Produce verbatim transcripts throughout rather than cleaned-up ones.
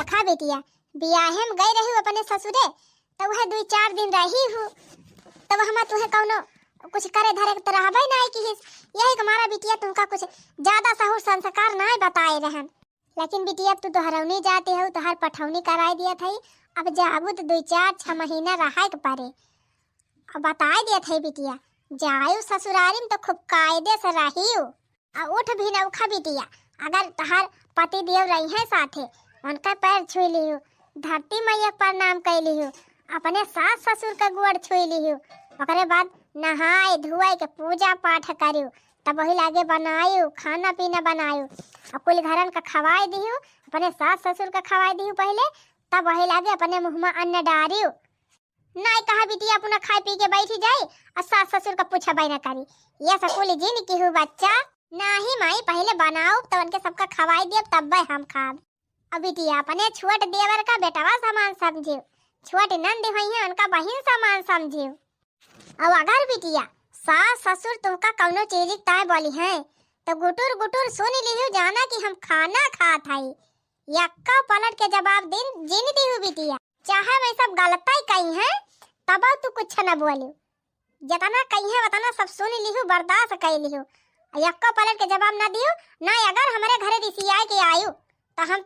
खा बिटिया, बियाहे में गई रही अपने ससुरे, तो वह दुई चार दिन रही हूँ, तब हम तुहे कौनो कुछ करे धरे के तो रहबे नाहीं किहिस। यही के मारा बिटिया तुमका कुछ ज्यादा सहूर संस्कार नाहीं बताए रहन। लेकिन बिटिया, अब तू दोहरौनी जाती हो, तोहार पठौनी कराए दिया था। अब जाबू तो दुई चार छह महीना रहे के परे। अब बताए दिया था बिटिया, जायु ससुरारी में तो खूब कायदे से रहियो। आ उठ भी नौखा बिटिया, अगर तोहार पति देव रही हैं साथे, उनका पैर छुई लियो, धरती मैया के प्रणाम कर लियो, अपने सास ससुर का गोड़ छुई लियो। ओकरे बाद नहाए धोए के पूजा पाठ करियो, तब वही लागे बनायो, खाना पीना बनायो, और कुल घरन का खवाए दियो, अपने सास ससुर का खवाए दियो पहले, तब वही लागे अपने मुँह में अन्न डारियो। नाहीं कहा बिटिया अपना खाए पी के बैठी जाई और सास ससुर का पूछबे न करी। ये सकुल जिन की हूँ बच्चा। नाहीं माई, पहले बनाओ तो उनके सबका खवाई दियब तब्बे हम खाब। अब बिटिया अपने छोट देवर का बेटवा समान समझियो, छोट नंद हुई है उनका बहिन समान समझियो। और अगर बिटिया सास ससुर तुमका कौनो चीज ताय बोली है तो गुटुर गुटुर सुन लियो, जाना कि हम खाना खात हई। यक्का पलट के जवाब दिन जिन दिहु बिटिया, चाहे वै सब गलतै कही हैं, तबौ तू कुछ न बोलिउ। जतना कही हैं, वतना सब सुन लिहु, बर्दाश्त कइ लिहु। यक्का पलट के जवाब न दिहु, न अगर हमरे घरे रिसियाए के आयु, तो हम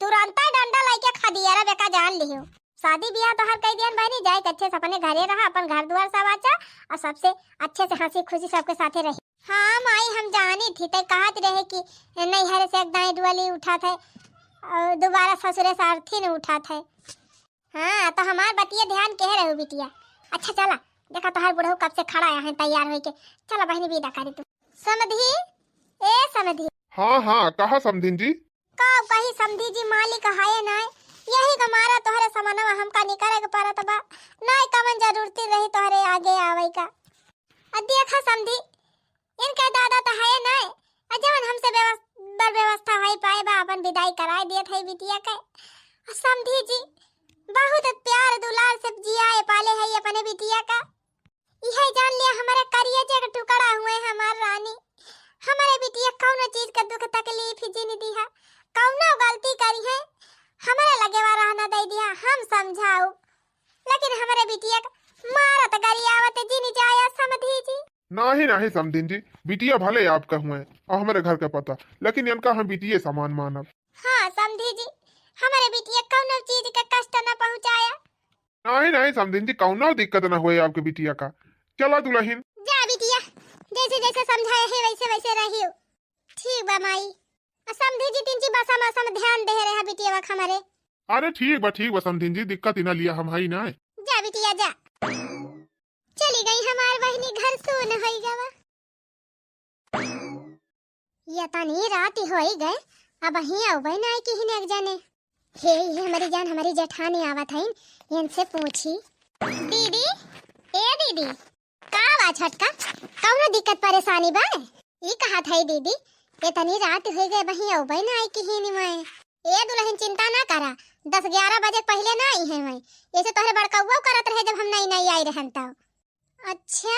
तुरंतै डंडा लइके खदियारा बेका जान लिहु। शादी बियाह तोहार कइ दियन बहिनी, जाए के अच्छे से अपने घरे रहा, अपन घर दुआर सब अच्छा, और सबसे अच्छे से हंसी खुशी सबके साथे रही। हाँ माई, हम जानी थी, तै कहत रहे कि नैहर से एक दाई डोली उठात है और दोबारा ससुरे से अर्थी न उठात है। हाँ, तो हमार बतिया ध्यान के रहू बिटिया। अच्छा चला, देखा तोहार बुढ़ऊ कब से खड़ा है तैयार होइके। चला बहिनी विदा करी तू। समधी, ए समधी। हाँ, हाँ, कहा समधिन जी? का कही समधी जी, मालिक है नाय, यही का मारा तोहरे समनवा हमका निकरे के परत बा। नाय कवन जरूरती रही तोहरे आगे आवै का। आ देखा समधी, इनके दादा त है नाय, आ जवन हमसे व्यवस-, बर व्यवस्था होई पाए बा, अपन विदाई कराए दियत है बिटिया के। आ समधी जी, बहुत प्यार दुलार से जियाए पाले है अपने बिटिया का। इहे जान लिया, हमारे करियजे के टुकड़ा हुए हमार रानी, हमारे बिटिया कौनो चीज के दुख तकलीफ जिन दिहा, कौनो गलती करी है, हमारे लगे वा रहना दे दिया, हम समझाऊ, लेकिन हमारे बिटिया के मारत गरियावत जिन जाया समधी जी। नाही, नाही समधिन जी, बिटिया भले आपका हुए और हमारे घर का पता, लेकिन इनका हम बिटिये समान मानब। हाँ समधी जी, हमारे बिटिया कौनो चीज का कष्ट न पहुँचाया। नाही, नाही समधिन जी, कौनो दिक्कत न होए आपके बिटिया का। चला दुलहिन। जा बिटिया, जैसे जैसे समझाए है वैसे वैसे रहियो। ठीक बा माई। आ समधी जी तिनची बसा मसा में ध्यान दे रहा बिटिया का हमरे। अरे ठीक बा, ठीक बा समधिन जी, दिक्कत ही ना लिया हम हई ना। जा बिटिया जा। चली गई हमार बहिनी घर, सोन होई गवा। ये तनी रात ही होई गए, अबहीं अउबे नाई किहिन एक जने। हे, ये हमारी जान, हमारी जेठानी आवत हईन, इनसे पूछी। दीदी, ए दीदी। का बा छोटका, कौनो दिक्कत परेशानी बा? ई कहत हई दीदी, ये तनी रात होई गए, अबहीं अउबे नाई किहिन मैं। ए दुलहिन चिंता ना करा, दस ग्यारह बजे पहिले ना आई है मैं। ऐसे तोहरे बड़कउआ करत रहे जब हम नई नई आई रहन तब। अच्छा,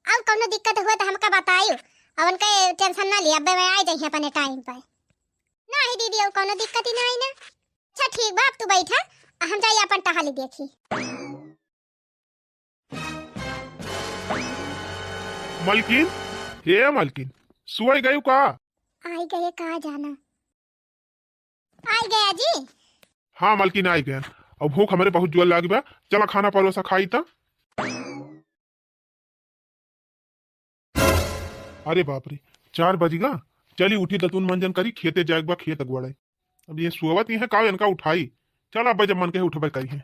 अउर कौनो दिक्कत हुआ तो हमका बताइयो, अउर उनके tension ना लिया, अबे मैं आ जाइए अपने time पर। नाही दीदी, अउर कौनो दिक्कत ही नाही ना। अच्छा ठीक बा, अब तू बैठा, आ हम जाई अपन टहली देखी। मलकिन, हे मलकिन, सोई गयू का? आई गए का जाना। आई गया जी। हाँ मलकिन, आई गया। अब भूख हमरे बहुत जोर लागी बा, चला खाना परोसा खाई त। अरे बाप रे, चार बजी गा। चली उठी, दतुन मंजन करी, खेते जाए बा, खेत अगुवाड़े। अब ये सोवत ही है का, इनका उठाई। चला अब जब मन के उठबे करी है।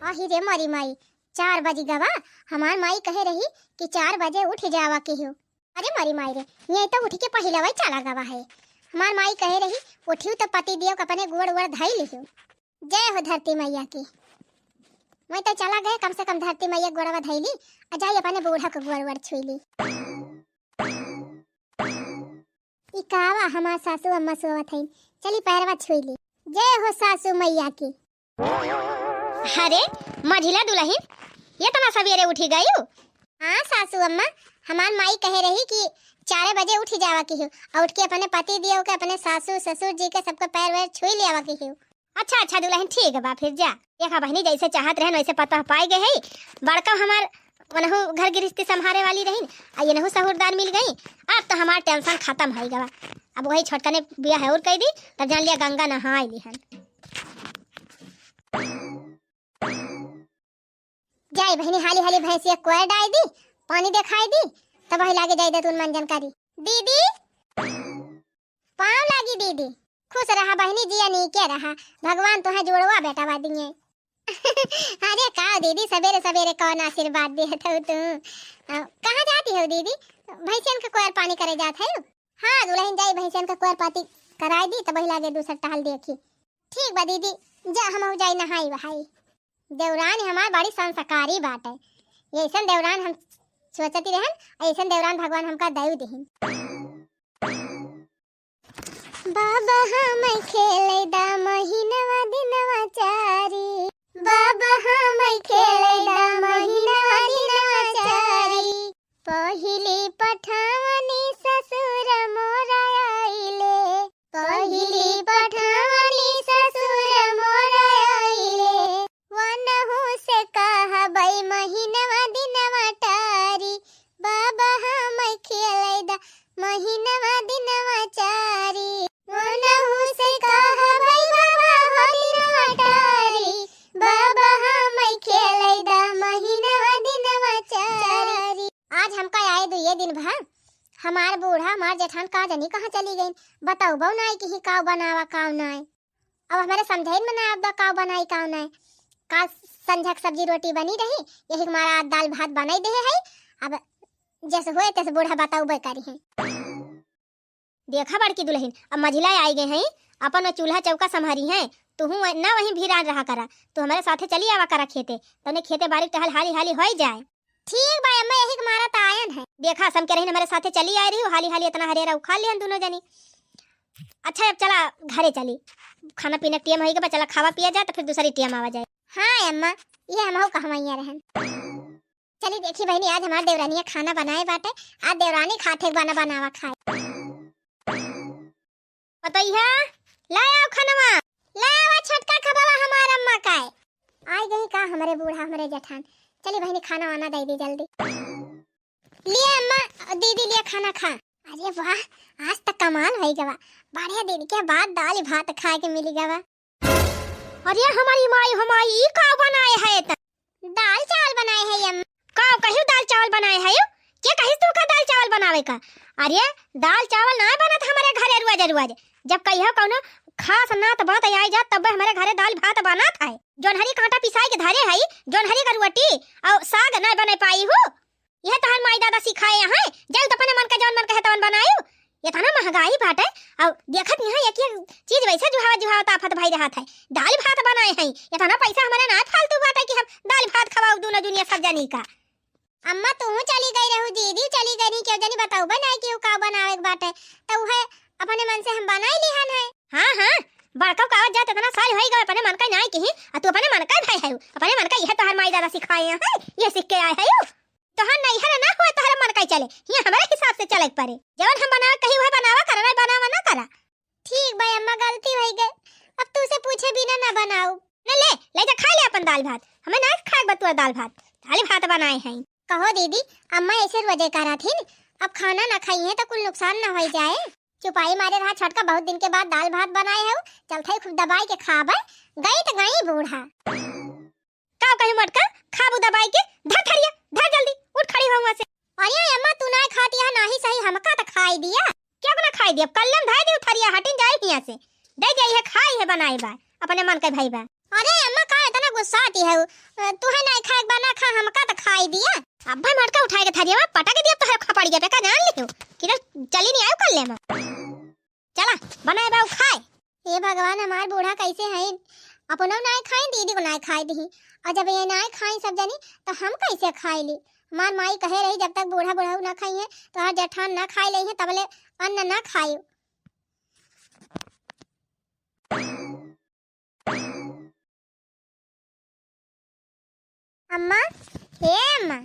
आही रे मोरी माई, चार बजी गवा। हमार माई कहे रही कि चार बजे उठ जावा केहू। अरे मोरी माई रे, ये तो उठ के पहिलवा चला गवा है। हमार माई कहे रही, उठियो तो पति दियो के अपने गोड़ वोड़ धई लियो। जय हो धरती मैया की। मैं तो चला गए, कम से कम धरती मैया गोड़वा धई ली, आ जाई अपने बूढ़ा के गोड़ वोड़ छुई ली। ई कावा हमार सासू अम्मा सोवत हईन, चली पैरवा छुई ली। जय हो सासू मैया की। अरे मझिला दुलहिन, ये तना सवेरे उठी गयू? हाँ सासू अम्मा, हमार माई कहे रही कि चारे बजे उठी जावा किहिउ, अउ उठ के अपने पति दियो के, अपने सासू ससुर जी के सबके पैर वैर छुई लियावा किहिउ। अच्छा, अच्छा दुलहिन, ठीक बा फिर जा। देखा बहिनी, जैसे चाहत रहन वैसे पतोह पाइ गए है। बड़का हमार ओनहु घर गृहस्थी संभारे वाली रहिन, आ एनहु सहुरदार मिल गई। अब तो हमार tension खतम होइ गवा। अब वही छोटकने बियाह और कइ दी, तब जान लिया गंगा नहाइ लिहन। जाई बहिनी, हाली हाली भैंसिया कोयर डाइ दी, पानी देखाइ दी, तब वही लागे जाई दे तुन मंजन करी। दीदी, पाँव लागी दीदी। खुश रहा बहिनी, जिया नीके रहा, भगवान तोहे जोड़वा बेटावा दिए। अरे का दीदी, सबेरे सबेरे कौन आशीर्वाद देत हउ तू? अ, कहाँ जाती हउ दीदी? भैंसियन के कोयर पानी करे जात हउ? हाँ दुलहिन, जाई भैंसियन के कोयर पाती कराइ दी, तब वही लागे दूसर टहल देखी। ठीक बा दीदी, जा हमहू जाई नहाई वहाई। देवरान हमार बड़ी संस्कारी बाटे। ऐसन देवरान हम सोचती रहन, ऐसन देवरान भगवान हमका दयु दिहिन। बाबा हम खेले दा महीनवा दिनवा चारी, बाबा हम खेले दा महीनवा दिनवा चारी। पहिली पठावनी ससुर मोरा आइले, पहिली पठावनी ससुर मोरा आइले। वनहु से कहबै महीनवा दिनवा टारी, बाबा हम खेलै दा महीनवा दिनवा चारी। वनहु से कहबै बाबा हो दिनवा टारी, बाबा हम खेलै दा महीनवा दिनवा चारी। आज हमका आए दुइये दिन भा, हमार बूढ़ा, हमार जेठान का जनी कहाँ चली गइन, बतउबउ नाई कि ही काव बनावा, काव नाई। अब हमरे समझइन में ना आवत बा, काव बनाई, काव नाई। का संझा के सब्जी रोटी बनी रही, यही के मारा आज दाल भात बनाई देहे है। अब जैसे होए तैसे बूढ़ा बतउबे करी हैं। देखा बड़की दुलहिन, अब मझिला आई गए हैं, अपन वो चूल्हा चौका संभारी हैं, तुहू वह-, ना वहीं भिरान रहा करा, तू हमरे साथे चली आवा करा खेते, तने खेते बारी टहल हाली हाली होई जाए। ठीक बा अम्मा, यही के मारा त आयन है। देखा, सम के रहिन हमरे साथे चली आए रही, हाली हाली इतना हरेरा उखाड़ लिहन दुनो जनी। अच्छा, अब चला घरे चली, खाना पीना के टेम होई के बा, चला खावा पिया जाए, तो फिर दूसरी टेम आवा जाए। हाँ अम्मा, ये हमहू कहवैया रहन। चली देखी बहिनी, आज हमार देवरानिया खाना बनाए बाटे, आज देवरानी खाते बना बनावा खाए। पतोहिया, ला आव खनवा। ला आवा छोटका खबवा हमार अम्मा का है। आई गई का हमरे बूढ़ा, हमरे जेठान। चली बहिनी, खाना वाना दे दी जल्दी। लिया अम्मा, दीदी लिया खाना खा। अरे वाह, आज त कमाल होई गवा। बढ़िया दिन के बाद दाल भात खाए के मिली गवा। अरे हमारी माई, हमारी ई का बनाए है त? दाल चावल बनाए है अम्मा। का कहियो दाल चावल बनाए है यो? के कहिस तू का दाल चावल बनावे का? अरे दाल चावल ना बनत हमारे घरे रुआज रुआज। जब कहियो कौनो खास नात बात आई जात तब हमारे घरे दाल भात बनत है। जोनहरी कांटा पिसाई के धरे है, जोनहरी का रोटी और साग ना बने पाई हो। यह तोहर माई दादा सिखाए हैं, जाऊ त अपने मन का जौन मन कहे तवन बनायू। इतना महंगाई बाटे, और देखत नहीं है एक एक चीज वैसे जुहावत जुहावत आफत भई रहत है। दाल भात बनाए हैं, इतना पैसा हमारे ना फालतू बाटे कि हम दाल भात खवाऊ दोनों दुनिया सब जनी का। अम्मा तू चली गई रहू, दीदी चली गई, क्यों जनी बताऊबे नहीं कि का बनावे के बाटे, तो वह अपने मन से हम बनाई लिहन है। हाँ हाँ, बड़का का जात इतना साल होई गए अपने मन का नाई किही, आ तू अपने मन का भाई है, अपने मन का यह तोहर माई दादा सिखाए हैं, ये सीख के आए है। तोहर नैहर ना हुआ, तोहरे मन का चले, हियां हमारे हिसाब से चले के पड़े। जवन हम बनावे कही, वह बनावा करा, नहीं बनावा ना करा। ठीक बा अम्मा, गलती होई गई, अब तू से पूछे बिना ना बनाऊ। ले, ले, ले जा, खा ले अपन दाल भात, हमें ना खाए बतुआ दाल भात, दाल भात बनाए हैं। कहो दीदी, अम्मा ऐसे रोजे करा थी, अब खाना ना खाई है तो कुल नुकसान ना हो जाए। चुपाई मारे रहा छोटका, बहुत दिन के बाद दाल भात बनाए हो, चलते ही खूब दबाई के खाबे। गई तो गई बूढ़ा। का कही मोटका, खाबू दबाई के? धर थरिया, धर जल्दी, उठ खड़ी हो वहाँ से। अरे अम्मा, तू ना खाती है, ना ही सही, हमका तो खाई दिया। क्या को ना खाई दिया? कल्लम धाई दे थरिया, हटिन जाए हियाँ से। दे जाई है, खाई है, बनाई बा, अपने मन के भाई बा। अरे अम्मा, का इतना गुस्सा आती है? तू है ना खाए बा, ना खा, हमका तो खाई दिया। अब भाई मोटका उठाए के थरिया में पटक दिया, तो है खपड़िया पे का जान लियो, किधर चली नहीं आयो कल्ले में। चला, बनाए बा, खाए। हे भगवान, हमार बूढ़ा कैसे हैं? अपनो नाय खाई, दीदी को नाय खाए दिही। और जब ये नाय खाई सब जनी, तो हम कैसे खाए ली? हमार माई कहे रही, "जब तक बूढ़ा बुढ़ऊ ना खाई है, तो हर जेठान ना खाए ले है, तबले अन्न ना खाए।" अम्मा, हे अम्मा।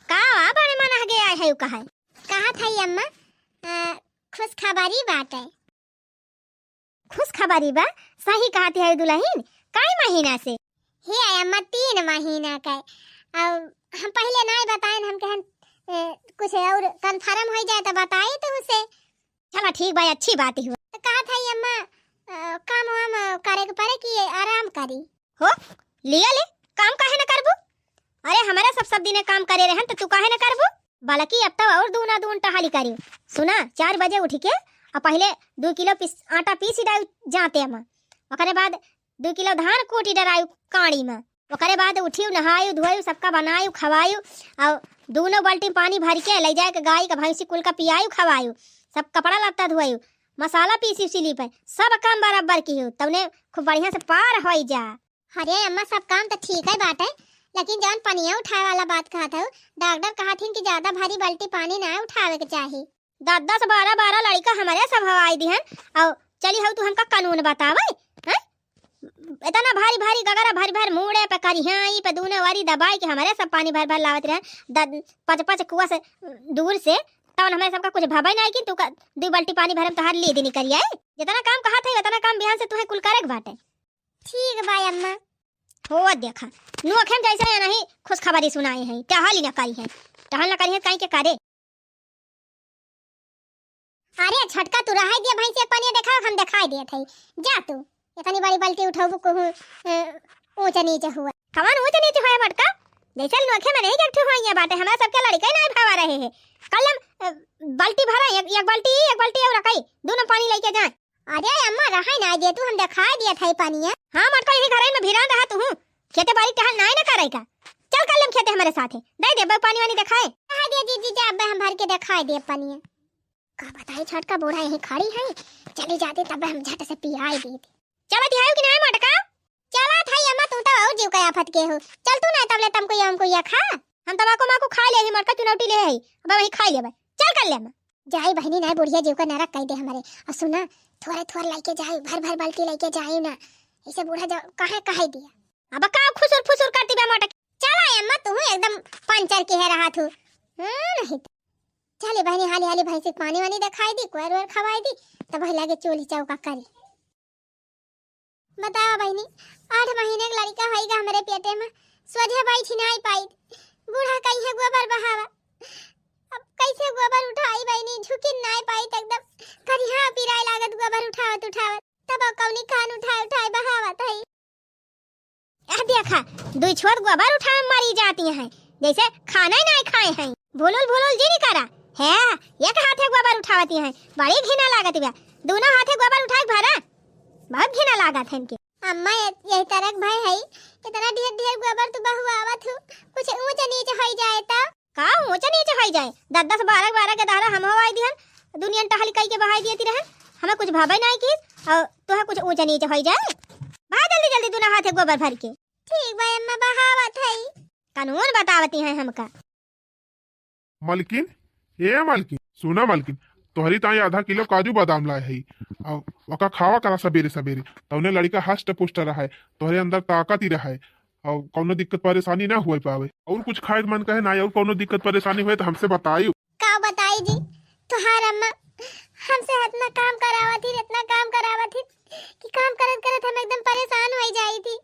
का वा बड़े मन हगे आए है, उ कहा है? कहा था ये अम्मा, अ, खुशखबरी बाटे। खुशखबरी बा? सही कहत है दुलहिन, कई महीना से? हे अम्मा, तीन महीना के। अब हम पहिले नाई बताएन, हम कहन, ए, कुछ और confirm होइ जाए तो बताई तुहसे। चला ठीक बा, अच्छी बात ही हुआ। तो कहत है अम्मा, अ, काम वाम करे के परे कि आराम करी? हो, लिया ले, काम काहे न करबू? अरे, हमरे सब, सब दिने काम करे रहन, त तू काहे न करबू? बल्कि अब तो और दूना दून टहली करियो। सुना, चार बजे उठ के आ पहिले दू किलो पीस-, आटा पीसी डाल जाते अम्मा। ओकरे बाद दू किलो धान कूटी डरायु काड़ी में। ओकरे बाद उठियु, नहायु, धोयु, सबका बनायु, खवायु, और दूनो बाल्टी पानी भर के ले जाए के गाय के, भैंसी कुल का पियायु, खवायु, सब कपड़ा लत्ता धोयु, मसाला पीसी सिली पे, सब काम बराबर कियु, तउने खूब बढ़िया से पार होई जा। अरे अम्मा, सब काम तो ठीक है बाटे, लेकिन जौन पनिया उठाए वाला बात कहत हऊ, डॉक्टर कहत हिन कि ज्यादा भारी बाल्टी पानी ना उठावे के चाही। दस दस बारह बारह लड़िका हमरे सब हवाई दिहन, और चली हऊ तू हमका कानून बतावे, हैं? इतना भारी भारी गगरा भारी भारी मूड़े पे करिहाई पे दूने वारी दबाई के हमरे सब पानी भर भर लावत रहे, द-, पाँच पाँच कुआ से दूर से, तवन हमरे सबका कुछ भबे नहीं कि तू का दू बाल्टी पानी भरे में तोहार लीद निकल आए। जितना काम कहत है, उतना काम बिहान से तुहे कुल करे के बाटे। ठीक बा अम्मा। हो देखा, नोखे में जैसे या नहीं खुशखबरी सुनाई है, टहल ही न करी है, टहल न करी है, काई के करे। अरे छोटका, तू रहाई दिया, भैंस एक पनिया देखाओ, हम देखाई देत है। जा तू, इतनी बड़ी बाल्टी उठाऊ, कहूँ, अ, ऊंचा नीचे हुआ। कमान ऊंचा नीचे हुआ मोटका? जैसे नोखे में नहीं, एक ठो हुआ बाटे, हमरा सबके लड़िका ही नहीं भावा रहे हैं। कल हम, अ, बाल्टी भरा, एक, एक बाल्टी, एक बाल्टी और रखाई, दोनों पानी लेके जाए। अरे अम्मा, रहाई ना दे तू, हम देखाई दिया था पनिया। हाँ मोटका, यही घर में भिरान रहा तू, खेते बाड़ी टहल नाई ना करे का। चल कल हम खेते हमरे साथे, दे दे बे पानी वानी देखाए। रहाई दे जीजी, जा बे हम भर के देखाई दे पनिया। का बताई छोटका, बूढ़ा यहीं खड़ी है, चली जाती तब हम झट से पियाई देती। चलत है कि नाई मोटका? चलत है अम्मा, तू तो और जीव का आफत के हो। चल तू ना तबले तमको ये हमको ये खा। हम तमाकू माकू खा ले ही मोटका, चुनौटी ले ही, अब वही खा लेबे। चल कर ले अम्मा। जाई बहिनी, नाई बुढ़िया जीव का नरक कई दे हमरे। और सुना, थोड़े थोड़े लेके जाई, भर भर बाल्टी लेके जाई ना, इसे बूढ़ा जा कहे कहे दिया। अब का खुसुर फुसुर करती बे मोटकी? चला अम्मा, तू एकदम पंचर के है रहा तू। हाँ, नहीं तो। चले बहिनी, हाली हाली भैंस के पानी वानी देखाई दी, कोयर वोयर खवाई दी, तब वही लगे चूल्ही चौका करी। बतावा बहिनी, आठ महीने के लड़िका होइगा हमरे पेटे में, सोझे बैठी नाई पाई, बूढ़ा कहीं है गोबर बहावा, अब कैसे गोबर उठाई बहिनी, झुकिन नाई पाई, एकदम करिहा पिराए लागत गोबर उठावत उठावत, तब अब कौनी कान उठाए उठाए बहावत है। यह देखा, दुई छोट गोबर उठावे में मरी जाती हैं, जैसे खाना ही नहीं खाए हैं। भूलुल भूलुल जी नहीं करा है, एक हाथे गोबर उठावती हैं, बड़ी घिना लागत बा। दोनों हाथे गोबर उठाए भरा, बहुत घिना लागत है इनके। अम्मा, ये, यही तरह के भय है, इतना ढेर ढेर गोबर तू बहुआवत हो, कुछ ऊंच नीच होई जाए तो? का ऊंच नीच होई जाए? दस दस बारह बारह के दहरा हम हवाई दिहन, दुनिया टहल कई के बहाई दिए रहन, हमें कुछ भावे नहीं की, और तोहे कुछ ऊंच नीच होई जाए? बहा जल्दी जल्दी दोनों हाथे गोबर भर के। ठीक बा अम्मा, बहावत हई। कानून बतावती हैं हमका। मलकिन, ए मलकिन, सुना मलकिन, तोहरी ताई आधा किलो काजू बादाम लाए हई, और ओका खावा करा सबेरे सबेरे, तौने लड़िका हष्ट पुष्ट रहे, तोहरे अंदर ताकत ही रहे, और कौनो दिक्कत परेशानी ना हुए पावे। और कुछ खाए के मन कहे ना, और कौनो दिक्कत परेशानी हुए तो हमसे बताई। का बताई जी, तोहार अम्मा हमसे इतना काम करावत ही, इतना काम करावत ही कि काम करत करत हम एकदम परेशान हो जाई थी।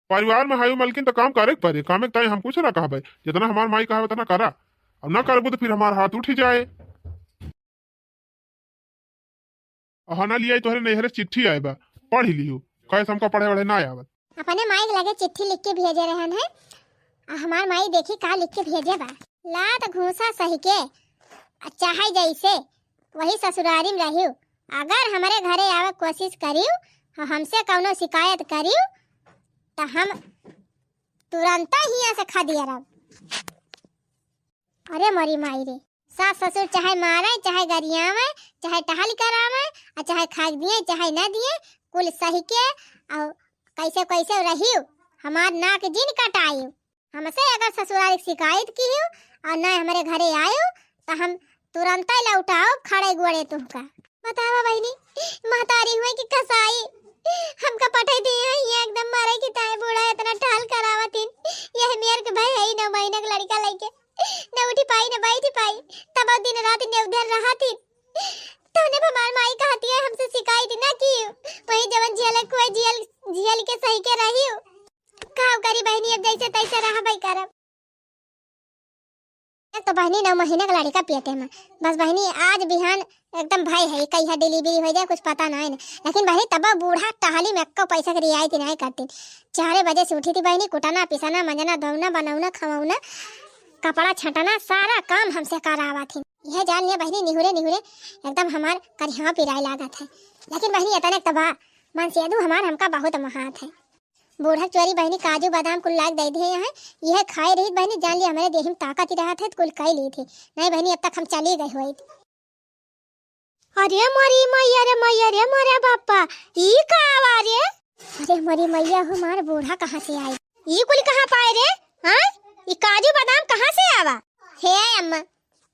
परिवार में हायो मलकिन तो काम करे के परे, कामे के ताई हम कुछ ना कहबे, जितना हमार माई कहे उतना करा, और ना करबो तो फिर हमार हाथ उठ ही जाए। अहा ना लिया, तोहरे नैहरे चिट्ठी आए बा, पढ़ लियो, कहे से हमका पढ़े वढ़े ना आवत। अपने माई के लगे चिट्ठी लिख के भेजे रहन है, आ हमार माई देखी का लिख के भेजे बा। लात घूसा सही के, आ चाहे जैसे वही ससुरारी में रहियो, अगर हमरे घरे आवे के कोशिश करियो, आ हमसे कौनो शिकायत करियो, त हम तुरंत हियां से खदेरब। अरे मोरी माई रे, सास ससुर चाहे मारे, चाहे गरियावे, चाहे टहल करावे, आ चाहे खाए दिए, चाहे न दिए, कुल सही के, और कैसे कैसे रहियो, हमार नाक जिन कटाइयो। हमसे अगर ससुराल की शिकायत कियो और न हमरे घरे आयो, तो हम तुरंत लौटाओ खड़े गोड़े तुमका। बतावा बहिनी, महतारी हुए कि कसाई, हमका पठे दिए हैं, ये एकदम मरे की ताई बूढ़ा इतना टहल करावत हिन, यह मेर के भाई है ही नौ महीना के लड़का लेके, न उठी पाई न बैठी पाई, तब दिन रात ने उधर रहत हिन। तौने पर हमार माई कहती है, हमसे शिकायत ना की, वही जवन झेले कोई झेल, झेल के सही के रही हो। का करी बहिनी, अब जैसे तैसे रहबै करब। एक तो बहिनी नौ महीना का लड़का पेटे में, बस बहिनी आज बिहान एकदम भय है, कहिया delivery हो जाए, कुछ पता ना है ना। लेकिन बहिनी तब बूढ़ा टहली में एक्को पैसा की रियायत नहीं करती। चारे बजे से उठी थी बहिनी, कुटना, पिसना, मंजना, धोना, बनौना, खवौना, कपड़ा छटना, सारा काम हमसे करावा थी। यह जान लिया बहिनी, निहुरे निहुरे एकदम हमार करिहा पिराए लागत है। लेकिन बहिनी इतने तबा मन से अदू हमार हमका बहुत महात है। बूढ़ा चोरी बहिनी काजू बादाम कुल लाग दे दिए हैं, यह खाए रही बहिनी, जान लिया हमारे देही में ताकत ही रहत है, कुल कई ली थी। नहीं बहिनी, अब तक हम चली गई हुई। अरे मोरी मैया रे मैया रे मोरे बापा, ई का आवा रे? अरे मोरी मैया हो, मार बूढ़ा कहाँ से आई? ई कुल कहाँ पाए रे? हाँ, ई काजू बादाम कहाँ से आवा? हे अम्मा,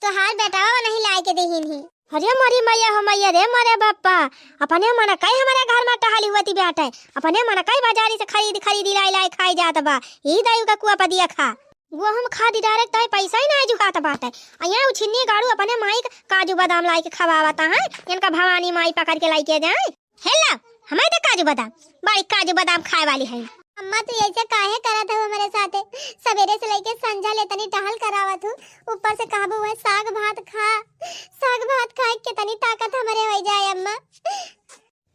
तोहार बेटावा नहीं लाए के देहिन ही। अरे मोरी मैया हो मैया रे मोरे बापा, अपने मन कई हमारे घर में टहली हुआ थी बेटे, अपने मन कई बाजारी से खरीद खरीद लाई लाई खाई जात बा। ई दायु का कुआ पर दिया खा। वो हम खा दी direct, ताई पैसा ही ना जुहात बाटे। अइया उछिन्नी गाड़ू अपने माई के काजू बादाम लाई के खवावता है, इनका भवानी माई पकड़ के लाई के जाए। हेला, हमें दे काजू बादाम, बड़ी काजू बादाम खाए वाली है। अम्मा, तू ऐसे काहे करत हो हमारे साथे? सवेरे से लेके संझा ले तनी टहल करावत हूँ, ऊपर से कहबो वह साग भात खा, साग भात खाए के तनी ताकत हमारे हो जाए अम्मा।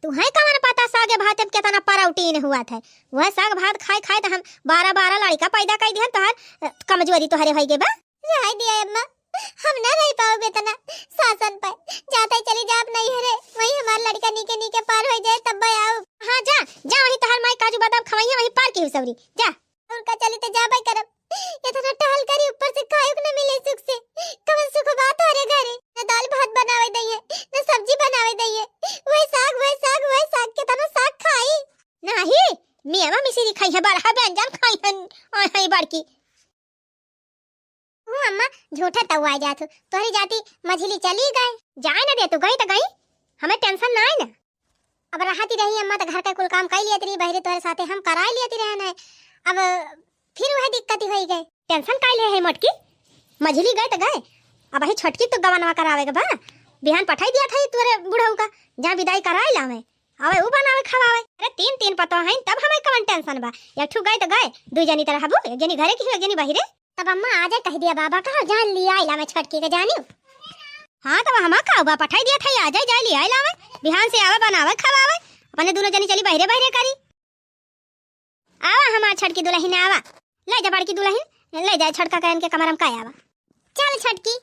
तुहैं कवन पता सागे भात में केतना प्रोटीन हुआ था। वह साग भात खाए खाए तो हम बारह बारह लड़का पैदा कर दिहन, तोहार, अ, कमजोरी तोहरे होई गे बा। रह दिया अम्मा, हम ना रह पाओ बेतना सासन पर। जाते चली जाब नहीं है रे, वही हमार लड़का नीके नीके पार हो जाए तब आऊ। हाँ जा, जा वही तोहार माई काजू बादाम खवाई है, वही पार की हुसौरी, जा। उनका चली तो जाबे करब। इतना टहल करी, ऊपर से खाए को न मिले सुख से। कवन सुख बात हो रे घरे? न दाल भात बनावे दइए, न सब्जी बनावे दइए। वही साग, वही साग, वही साग, केतना साग खाई? नाही, मेवा मिश्री खाई है, बरहा व्यंजन खाई है, आय है बड़की। हूँ अम्मा, झूठे तउआए जात हो। तोहरी जाति मझिली चली गए। जाए न दे, तू गई तो गई, हमें tension ना है ना। अब रहती रही अम्मा, तो घर के कुल काम कई लियत रही, बहरे तोहरे साथे हम कराई लियत रहे न। अब फिर वह दिक्कत ही होई गए। Tension काई ले है मोटकी, मझिली गए तो गए, अब ही छोटकी तो गवनवा करावे के बा। बिहान पठाई दिया था तोरे बुढ़ऊ का, जहाँ विदाई कराई लावे, आवे उ बनावे खवावे। अरे तीन तीन पतो हैं, तब हमें कवन tension बा। एक ठू गए तो गए, दुई जनी तो रहबू, एक जनी घरे की हो, एक जनी बहिरे। तब अम्मा आ जाए, कह दिया बाबा का, जान लिया आइला मैं छोटकी के जानी। हाँ, तब हमा का बा, पठाई दिया था, आ जाए, जाए लिया आइला मैं, बिहान से आवे, बनावे, खवावे, अपने दोनों जनी चली बहिरे बहिरे करी। आवा हमार छोटकी दुलहिन, आवा, ले जा बड़की दुलहिन, ले जा छोटका कहन के कमरम का आवा। चल छोटकी।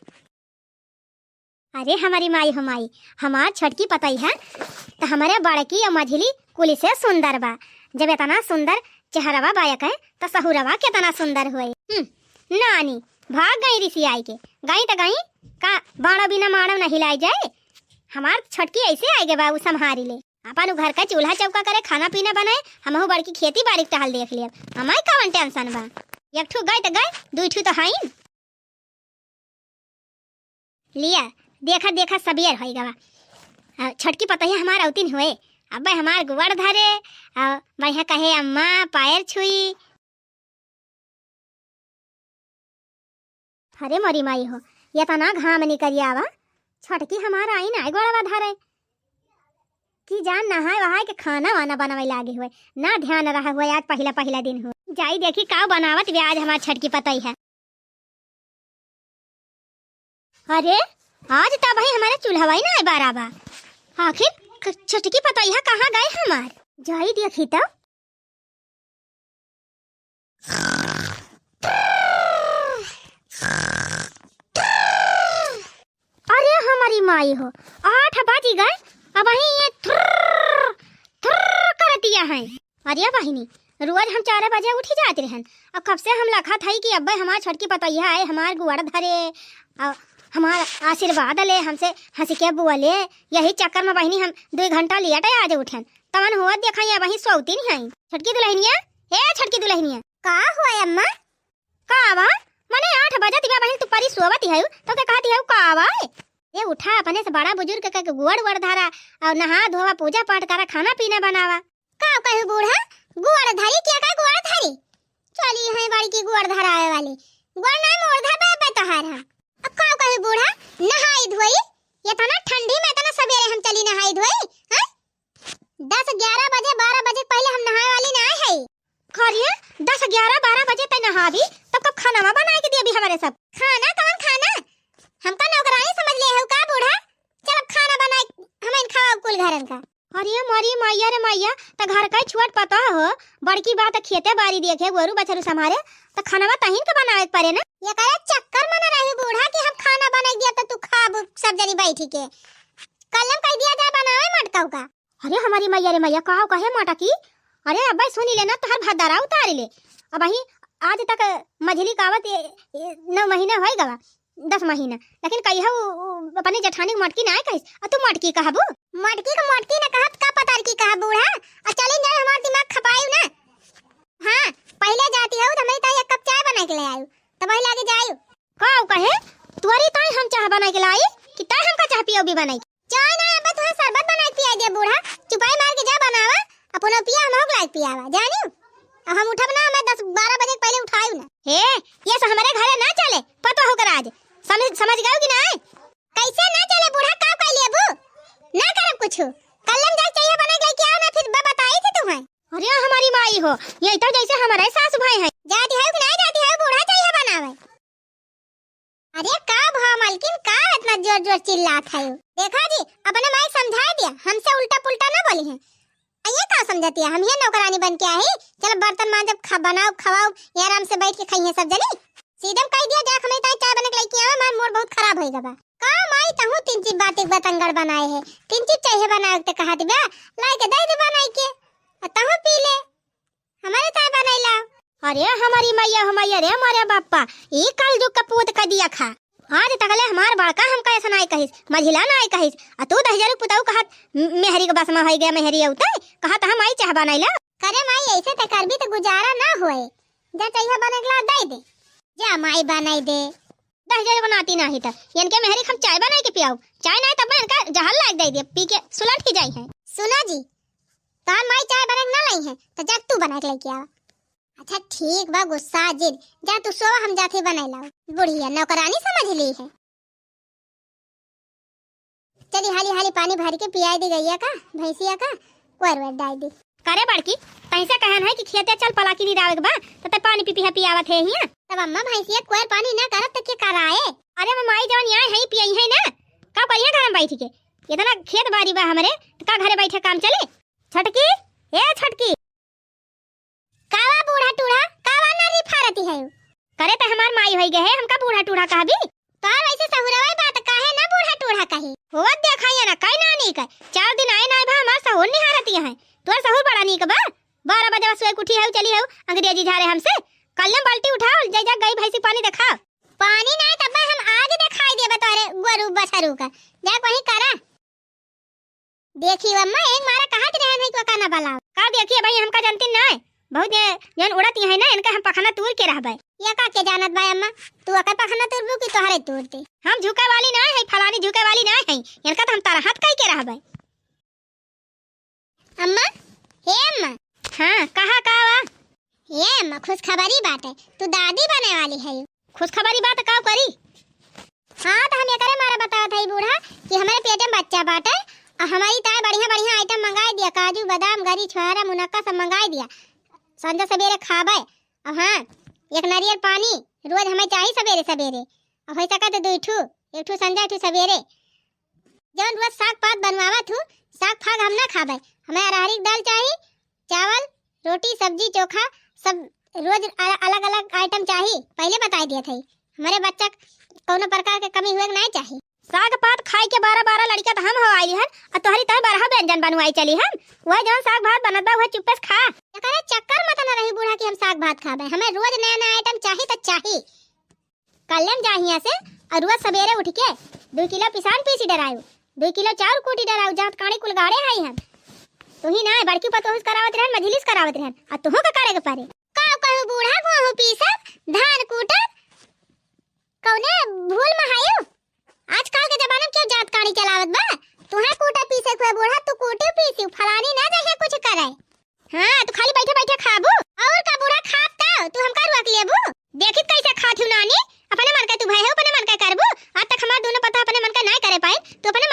अरे हमारी माई हो माई, हमार छोटकी पतई है, तो हमारे बड़की और मझिली कुली से सुंदर बा। जब इतना सुंदर चेहरवा बायक है, तो सहुरवा कितना सुंदर हुए। हम्म, नानी, भाग गई रिसी आई के, गई तो गई, का बाणो बिना माणो नहीं लाई जाए। हमार छोटकी ऐसे आए गे बा, उ संभारी ले। अपन उ घर का चूल्हा चौका करे, खाना पीना बनाए, हमहू बड़की खेती बाड़ी के टहल देख लेब। हमार कवन tension बा? एक ठू गए तो गए, दुई ठू तो हईन। लिया, देखा, देखा, सबेर होई गवा। आ, छोटकी पतोहिया हमार औतिन हुए, अब्बे हमार गोड़ धरे, आ, बढ़िया कहे, "अम्मा, पायर छुई।" अरे मोरी माई हो, ये तना घाम निकरिया बा, छोटकी हमार आई ना गोड़वा धरे। कि जान नहाए वहाए के खाना वाना बनवे लागे हुए, ना ध्यान रहा हुए, आज पहिला पहिला दिन हुए। जाई देखी का बनावत बे आज हमार छोटकी पतोहिया। अरे, आज त भाई हमारे चूल्हवा ही ना बारा बा। आखिर क-, छोटकी पतोहिया कहाँ गए हमार? जाई देखी तो। अरे हमारी माई हो, आठ बज गए, अबहीं ये थुर्र, थुर्र करतिया है। अरे बहिनी, रोज हम चार बजे उठी जात रहन, और कब से हम लखत हई कि अब्बे हमार छोटकी पतोहिया आए, हमार गोड़ धरे, और हमार आशीर्वाद ले, हमसे हंस के बोले। यही चक्कर में बहिनी हम दो घंटा लेट आज उठन, तवन हुआ देखा ये वहीं सोती नहीं आई। छोटकी दुलहिनिया, ए छोटकी दुलहिनिया। का हुआ अम्मा? का बा? मने आठ बजत बा बहिन, तू परी सोवत हऊ, तो के कहत हऊ का बा? ए उठा, अपने से बड़ा बुजुर्ग के, के गोड़ वोड़ धरा, और नहा धोवा, पूजा पाठ करा, खाना पीना बनावा। का कहू बूढ़ा, गोड़ धरी? के का गोड़ धरी? चली है बड़की गोड़ धरावे वाली, गोड़ ना मोड़ धरबे बे तोहार हम। अब का कहू बूढ़ा, नहाई धोई, इतना ठंडी में इतना सबेरे हम चली नहाई धोई, हैं? दस ग्यारह बजे, बारह बजे के पहिले हम नहाए वाली नाहीं है। अरे, दस ग्यारह बारह बजे तक नहाबी, तब कब खाना बनाए के देबी हमरे सब? खाना? कवन खाना? हमका नौकरानी समझ ले हो का बूढ़ा? चल अब खाना बनाए, हमइन खवाओ कुल घरन का। अरे मोरी मैया रे मैया, त घर का छोट पतोह हो, बड़की बात खेते बारी देखे, गोरू बछरू संभारे, त खानवा तहिन के बनावे के परे ना। एकरे चक्कर में न रही बूढ़ा कि हम खाना बनाई दिया त तू खाबू सब जनी बैठी के। कल हम कह दिया जाए बनावे मटकाऊ का। अरे हमारी मैया रे मैया, का कहे मटकी? अरे अब्बे सुनी ले ना, तोहर भदरा उतारी ले। अबहीं आज तक मझली कावत ए, ए, नौ महीना होई गवा, दस महीना, लेकिन कहिया उ, उ अपने जेठानी के मटकी नाय कहिस, आ तू मटकी कहबू? मटकी के मटकी न कहत का पतरकी कहा बूढ़ा, आ चली जाए हमार दिमाग खपायू ना। हाँ, पहिले जाती हऊ त हमरी ताई एक कप चाय बनाई के ले आयू, तब वही लागे जायू। का उ कहे, तुअरी ताई हम चाह बनाई के लाई कि ताई हमका चाह पियौबी बनाई? चाय ना, अब तुहे शरबत बनाई के पियाई दे बूढ़ा, चुपाई मार के जा बनावा, अपनो पिया हमहू के लायक पियावा, जानी? अब हम उठब ना, हमें दस बारह बजे के पहिले उठायू ना। हे, ये सब हमरे घरे ना चले, पतोहू के राज, समझ, समझ गयू कि नाय? कैसे ना चले बूढ़ा, का कह लेबू? ना करब कुछ, कल हम जाए चाहिए बनाई के लेके आओ ना, फिर ब-, बताई थी तुम्हें। अरे हमारी माई हो, ये तो जैसे हमारे सास भाई हैं। जाती है कि नाय जाती है, बूढ़ा चाहिए बनावे। अरे का भा मलकिन, का इतना जोर जोर चिल्लात है? देखा जी, अपने माई समझाए दिया, हमसे उल्टा पुल्टा ना बोली है। आ ये का समझतिया, हम ये नौकरानी बन के आई? चल बर्तन मांजब, खा, बनाओ, खवाओ, ये आराम से बैठ के खाइए सब जनी। सीधम कह दिया, जा हमरे ताई चाय बना के लेके आवा, हमार मूड बहुत खराब होई गवा। का माई, तहू तीन चीज बात एक बतंगड़ बनाए है, तीन चीज चाहिए बनाए के कहत बा, लाई के दे दे बनाई के, आ तहू पी ले। हमरे ताई बनैला। अरे हमारी मैया, हो मैया रे, हमारे बापा, ई कलजुग का पूत क दिया खा। आज तकले हमार बड़का हमका ऐसा नाय कहिस, मझिला नाय कहिस। आ तू दहिजरू पुताऊ कहत, म-, मेहरी के बस में होई गया, मेहरी अउते कहत हम आई चाह बनैला। करे माई, ऐसे ते करबी त गुजारा ना होए। जा चाहिए बने के ला दे दे। जा माई बनाई दे। दहिजरू बनाती नाही त इनके मेहरी के हम चाय बनाई के पियाऊ। चाय नाय तब मैं इनका जहर लाग दे दे, पी के सुलट ही जाई है। सुना जी, तोहार माई चाय बना के ना लाई है, तो जा तू बना के लेके आवा। अच्छा ठीक बा, गुस्सा जिन, जा तू सोवा, हम जाते बनाई लाओ। बुढ़िया नौकरानी समझ ली है। चली हाली हाली पानी भर के पियाई दी गैया का, भैंसिया का, कोर वर डाल दी। करे बड़की, तैसे कहन है कि खेते चल पलाकी निरावे के बा, तो ते पानी पी पी है पियावत है हिया। तब अम्मा भैंसिया कोर पानी ना करब तो के कराए? अरे मैं माई जवन यहाँ है पियई है ना, का करिए घर में बैठ के? इतना खेत बारी बा हमरे, तो का घरे बैठे काम चले? छटकी, ए छटकी। कावा बूढ़ा टूढ़ा, कावा ना रिफारती है? करे त हमार माई होई गए है, हमका बूढ़ा टूढ़ा कहबी? तोर वैसे सहुरवा बात काहे ना बूढ़ा टूढ़ा कही? होवत देखाइए ना, कई ना नीक है। चार दिन आए ना भा हमार सहुर निहारती है। तोर सहुर बड़ा नीक बा। बारह बजे सोए के उठी है, चली है अंग्रेजी झारे हमसे। कल में बाल्टी उठाओ, जा जा गई भैंसी पानी देखा। पानी ना तब हम आज देखाई देबे तोरे गोरू बछरू का। जा वही करा। देखी अम्मा, एक मारा कहत रहन है कि ओका ना बलाओ। का देखिए भाई, हमका जानती ना है। बहुत ये जन उड़त ही है ना, इनका हम पखना तूर के रहबे। ये का के जानत बा अम्मा, तू ओकर पखना तूरबू कि तोहरे तूर दे? हम झुके वाली ना है, फलानी झुके वाली ना है, इनका तो हम तरहत कई के रहबे। अम्मा, हे अम्मा। हाँ, कहा का बा? हे अम्मा, खुशखबरी बाटे, तू दादी बने वाली है। खुशखबरी बात का करी? हाँ, तो हम एकरे मारे बतावत हई बूढ़ा कि हमरे पेटे में बच्चा बाटे, और हमारी ताई बढ़िया बढ़िया आइटम मंगाई दिया, काजू, बादाम, गरी, छोहारा, मुनक्का सब मंगाई दिया, संझा सवेरे खाबे। और हाँ, एक नारियल पानी रोज हमें चाही सवेरे सवेरे, और हो सके तो दो ठू, एक ठू संझा, एक ठू सवेरे। जौन रोज साग पात बनवावत हूँ, साग फाग हम ना खाबे, हमें अरहरी के दाल चाही, चावल, रोटी, सब्जी, चोखा, सब रोज अल-, अलग-अलग आइटम चाही, पहिले बताई दियत हई। हमरे बच्चा क कौनो प्रकार के कमी हुए के नाई चाही। साग पात खाई के बारह बारह लड़िका त हम हो आइली हन, आ तोहरी तोह बारह व्यंजन बनवाई चली हन। वह जौन साग भात बनत बा, वह चुप्पे से खा। एकरे चक्कर मत न रही बूढ़ा कि हम साग भात खाबे, हमें रोज नया नया आइटम चाही त चाही। कल्ले में जा हियां से, और रोज सवेरे उठ के दो किलो पिसान पीसी डरायु, दो किलो चाउर कूटी डरायु, जात काणी कुल गाड़े हाई हम। तू ही ना, बड़की पतोह से करावत रहन, मझिली से करावत रहन, आ तुहू का करे के परे। का कहू बूढ़ा, गोहूं पीसब, धान कूटब, कौने भूल में हायु? आजकल के जमाना में क्यों जात काणी चलावत बा? तुहे कूटे पीसे के हुए बूढ़ा, तू कूटे पीसी, फलानी ना जहे कुछ करे। हाँ, तू खाली बैठे बैठे खाबू। और का बूढ़ा, खाब त तू हमका रोक लेबू? देखित कैसे खात हूँ नानी, अपने मन के तू भय है, अपने मन के करबू। आज तक हमार दोनों पता अपने मन के नाय करे पाए, तू अपने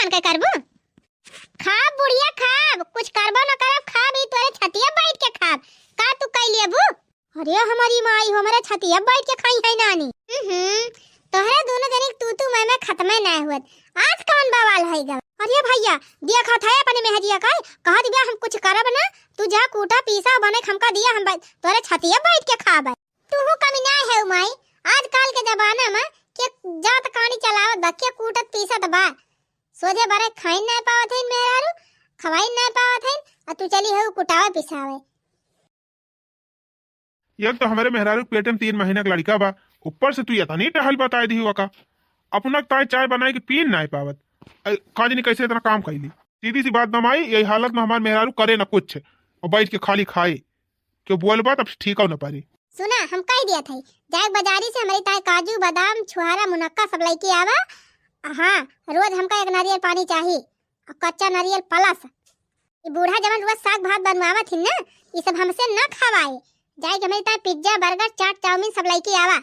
अरे माई हो, हमरे छतिया बैठ के खाई है नानी। हम्म, तोहरे दोनों जनी के तू तू मैं मैं खत्मे नाय हुअत। आज कौन बवाल है गवा? अरे भैया, देखत है अपने मेहरिया का, कहत बिया हम कुछ करब ना, तू जा कूटा पीसा बने के हमका दिया, हम बै-, तोहरे छतिया बैठ के खाबे। तूहू कमी नाय है माई, आजकल के जमाना में के जात कानी चलावत बा, के कूटत पीसत बा। सोझे बरे खाइन नाय पावत हइन मेहरारू, खवाइन नाय पावत हइन, आ तू चली हऊ कुटावे पिसावे। एक तो हमरे मेहरारू के पेटे में तीन महीना के लड़का बा, ऊपर से तू इतनी टहल बताए दिही ओका। अपना ताई चाय बनाए के पीन नाय पावत। अ, का जानी कैसे इतना काम कैली। सीधी सी बात बा माई, यही हालत में हमार मेहरारू करे न कुछ, और बैठ के खाली खाए। क्यों बोलबा तब ठीक हो न पारी। सुना, हम कह दिया था, जाए बाजारी से हमरी ताई काजू, बादाम, छुहारा, मुनक्का सब लेके आवा। हाँ, रोज हमका एक नारियल पानी चाही, और कच्चा नारियल प्लस। ये बूढ़ा जवन रोज साग भात बनवावत हिन ना, ये सब हमसे न खवाए। जाए के हमरी ताई पिज्जा, बर्गर, चाट, चाउमीन सब लेके आवा।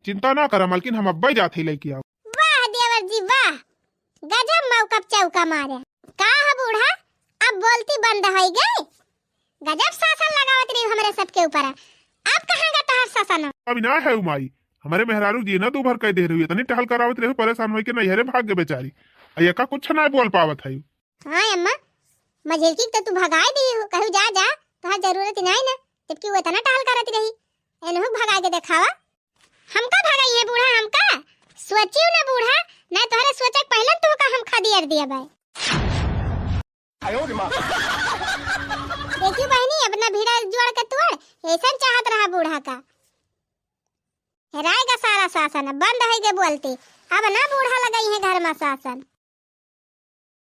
चिंता ना करा मालकिन, हम अब्बे जात ही लेके आवा। वाह देवर जी वाह, गजब मौका पे चौका मारे। का है बूढ़ा, अब बोलती बंद होई गई? गजब शासन लगावत रही हमरे सबके ऊपर, अब कहाँ गा तोहार शासन? अभी ना है माई, हमरे मेहरारू जी ना तू भर कह दे रही, इतनी टहल करावत रही, परेशान होई के नैहरे भाग गए बेचारी। आ ये का कुछ ना बोल पावत है। हाँ अम्मा, मझिलकी के तो तू भगाई दी हो, कहू जा जा, तोहार जरूरत ही नहीं ना, जबकि वो इतना टहल करत रही। एनहू भगा के देखावा। हमका भगाई है बूढ़ा, हमका? सोचियो ना बूढ़ा, नहीं तोहरे सोचे के पहले तू का हम खदियर दिया बाय। देखी बहनी, अपना भिड़ा जोड़ के तोड़, ऐसन चाहत रहा बूढ़ा का। हेराएगा सारा शासन, बंद होई के बोलती। अब ना बूढ़ा लगाई है घर में शासन।